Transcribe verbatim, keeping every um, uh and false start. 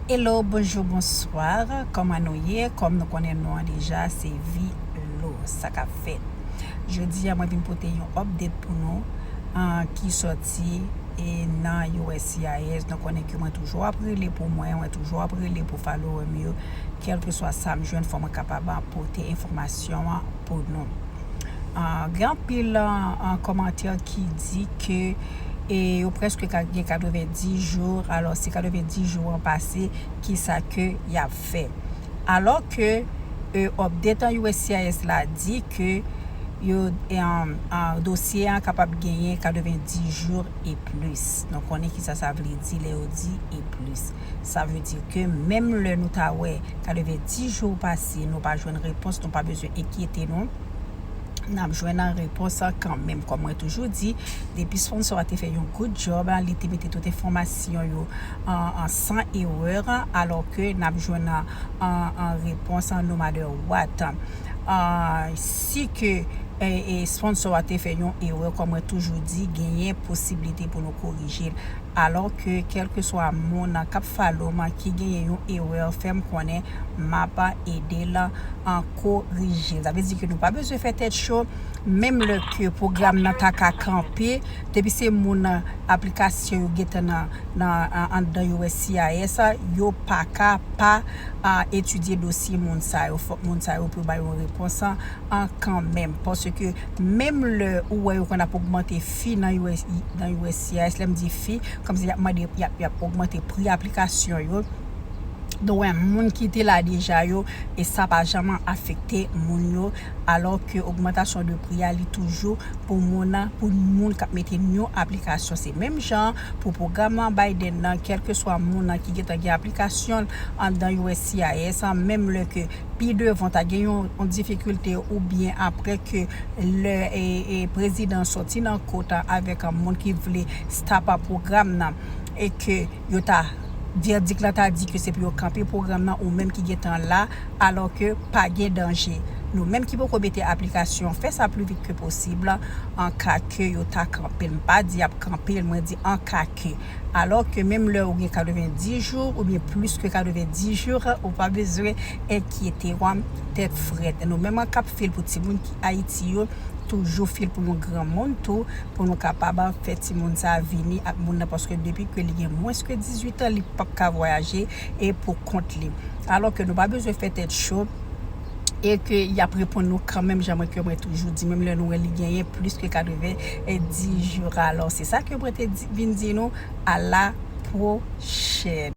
Hello, bonjou, bonswa. Kòman nou ye? Kòm nou konnen non an deja, se Vilo. Sa k ap fèt? Jodi a, mwen vin pote yon update pou nou, ah, ki sòti, e, nan U S C I S. Nou konnen ke mwen toujou ap rele pou mwen, mwen toujou ap rele pou follower m yo. Kèlkeswa sa m jwenn, fò mwen kapab pote enfòmasyon an pou nou. Ah, gen anpil, ah, ah, kòmantè ki di ke, e, yo prèske ka gen katrevenndis jou, alò si katrevenndis jou an pase, kisa ke y ap fè? Alò ke, e, update an U S C I S la di ke yo, e, ah, ah, dosye an kapab genyen katrevenndis jou e plis. Nou konnen kisa sa vle di lè yo di e plis. Sa vle di ke menm lè nou ta wè katrevenndis jou pase, nou pa jwenn repons, nou pa bezwen enkyete nou. N ap jwenn an repons an kanmenm. Kòm mwen toujou di, depi sponsor a te fè yon good job, li te mete tout enfòmasyon yo an, an san erè, alò ke n ap jwenn an, an, an repons an no matter what. Ah, si ke, e, e, sponsor a te fè yon erè, kòm mwen toujou di, genyen posiblite pou nou korije l. Alò ke kèlkeswa moun k ap follow m ki genyen yon erè, fè m konnen, m ap ede l an korije l. Sa vle di ke nou pa bezwen fè tèt cho, menm lè ke pwogram nan ta ka kanpe, depi se moun aplikasyon yo gentan nan, nan, an, anndan U S C I S, yo pa ka pa, a, etidye dosye moun sa yo. Fòk moun sa yo pou bay yon repons an kanmenm. Paske menm lè ou wè yo konn ap ogmante fi nan U S, nan U S C I S, lè m di fi, kòmsi y ap mande, y ap, y ap ogmante pri aplikasyon yo. Donk, wè, moun ki te la deja yo, e sa pa janm afekte moun yo, alò ke ogmantasyon de pri a, li toujou pou moun nan, pou moun k ap mete yon aplikasyon. Se menm jan pou pwogram nan Biden nan, kèlkeswa moun nan ki gentan gen aplikasyon anndan U S C I S, menm lè ke pi devan ta gen yon, yon difikilte oubyen apre ke lè, e, e, prezidan sòti nan kot avèk moun ki vle stop pwogram nan e ke yo ta, vèdik la ta di ke se pou yo kanpe pwogram nan ou menm ki gentan la, alò ke pa gen danje. Nou menm ki poko mete aplikasyon, fè sa pli vit ke posib, an ka ke yo ta kanpe l. M pa di y ap kanpe l, mwen di an ka ke. Alò ke menm lè ou gen katrevenndis jou oubyen plis ke katrevenndis jou, ou pa bezwen enkyete w tèt frèt. Nou menm k ap fil pou timoun ki Ayiti yo, toujou fil pou yon granmoun tou, pou nou kapab fè timoun sa vini ak moun nan, paske depi ke li gen mwens ke dizuit an, li p ap ka vwayaje e pou kont li. Alò ke nou pa bezwen fè tèt cho e ke y ap reponn nou kanmenm, jan mwen ke mwen toujou di, menm lè nou wè li genyen plis ke katrevenndis jou. Alò, se sa ke mwen te di, vin di nou, a la pwochèn.